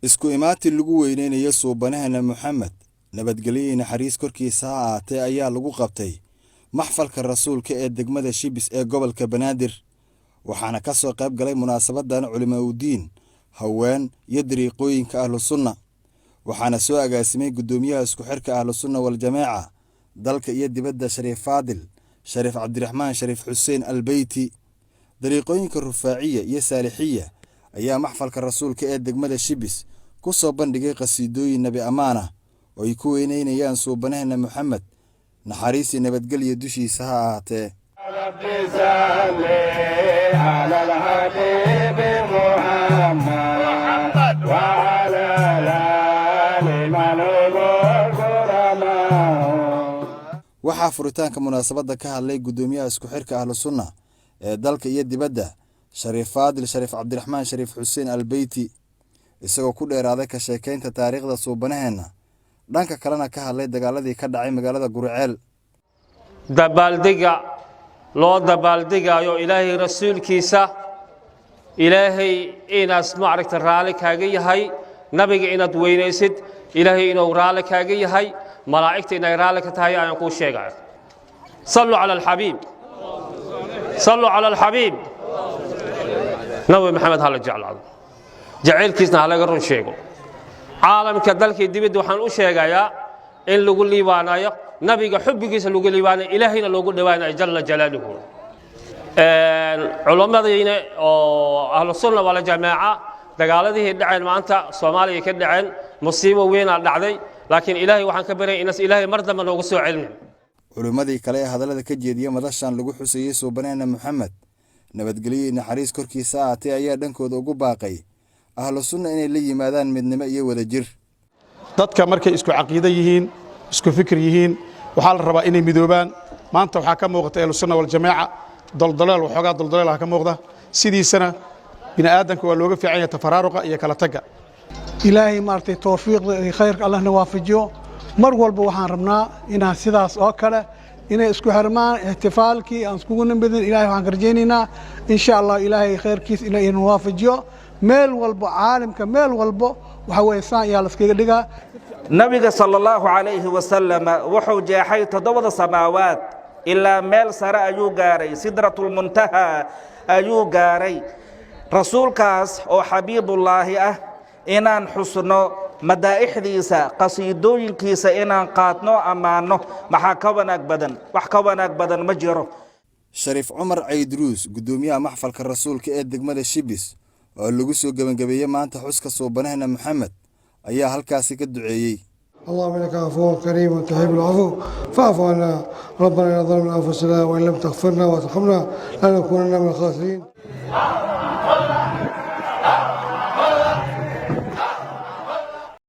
Isku imaatin lagu weyneynayo suubanaheena Moxamed, nabadgelyo iyo naxariis korkiisa ha ahaatee, ayaa lagu qabtay maxfalka rasuulka ee degmada Shibis ee gobolka Banaadir. Waxaana ka soo qayb galay munaasabadan culimaa'udiin, haween iyo dariiqooyinka Ahlu Sunna. Waxaana soo agaasimay guddoomiyaha isku xirka Ahlu Sunna Wal-Jameeca dalka iyo dibadda, Shariif Faadil Shariif Cabdiraxmaan Shariif Xuseen Albeyti. Dariiqooyinka Rufaaciya iyo Saalixiya ayaa maxfalka rasuulka ee degmada Shibis ku soo bandhigay qasiidooyin nebi ammaan ah oo ay ku weyneynayaan suubanaheena Moxamed, naxariis iyo nabadgelyo dushiisa ha ahaatee. على الحبيب محمد وعلى الآل من هم الكرماء. Waxaa furitaanka munaasabadda ka hadlay guddoomiyaha isku xirka Ahlu Sunna ee dalka iyo dibadda, Shariif Faadil Shariif Cabdiraxmaan Shariif Xuseen Albeyti, isagoo ku dheeraaday ka sheekaynta taariikhda suubanaheenna, dhanka kalena ka hadlay dagaaladii ka dhacay magaalada Guriceel. Dabaaldega loo dabaaldegayo Ilaahay rasuulkiisa, Ilaahay inaas maaragta raalli kaaga yahay, nabiga inaad weynaysid, Ilaahay inuu raalli kaaga yahay, malaa'igta inay raalli ka tahay ayaan kuu sheegaya. صلوا على الحبيب، صلوا على الحبيب. Nabi Maxamed hala jeclaado, jacaylkiisna ha laga run sheego. Caalamka, dalkii dibadda, waxaan u sheegayaa in lagu liibaanayo nabiga xubbigiisa, lagu liibaanayo, Ilaahayna loogu dhowaanayo جل جلاله. Culummadiina oo Ahlu Sunna Waljamaaca, dagaaladihii dhaceen maanta Soomaaliya ka dhaceen, musiibo weynaa dhacday, laakiin Ilaahay waxaan ka baryay inas Ilaahay mar dambe noogu soo celinin. Culimmadii kale ee hadallada ka jeediya madashan lagu xusayey suubanaheena Moxamed, nabadgelyo iyo naxariis korkiisa ahaatee, ayaa dhankooda ugu baaqay Ahlu Sunna inay la yimaadaan midnimo iyo wadajir. Dadka markay isku caqiido yihiin, isku fikir yihiin, waxaa la rabaa inay midoobaan. Maanta waxaa ka muuqata Ahlusunna Waljamaaca doldoleel, waxoogaa doldoleel ka muuqda. Sidiisana bini aadamka waa looga fiican yahay tafaraaruqa iyo kala tagga. Ilaahay maaragtay tawfiiqda iyo khayrka Allahna waafajiyo. Mar walba waxaan rabnaa inaan sidaas oo kale inay isku xirmaan, ixtifaalkii aan iskugu nimidin. Ilahay waxaan ka rajaynaynaa, insha Allah, Ilaahay khayrkiis inuu waafajiyo. Meel walbo caalimka, meel walbo waxa weeye saan ayaa la iskaga dhigaa. Nabiga صلى الله عليه وسلم wuxuu jeexay toddobada samaawaad, ilaa meel sare ayuu gaaray, Sidratul Muntaha ayuu gaaray. Rasuulkaas oo xabiibullaahi ah inaan xusno, madaa'ixdiisa, qasiidooyinkiisa inaan qaadno, ammaanno, maxaa ka wanaag badan? Wax ka wanaag badan ma jiro. Shariif Cumar Cayduruus, guddoomiyaha maxfalka rasuulka ee degmada Shibis oo lagu soo gebangabeeyey maanta xuska suubanahena Moxamed, ayaa halkaasi ka duceeyey. اللهم انك عفو كريم تحب العفو فاعف عنا. ربنا انا ظلمنا انفسنا وان لم تغفر لنا وترحمنا لنكونن من الخاسرين.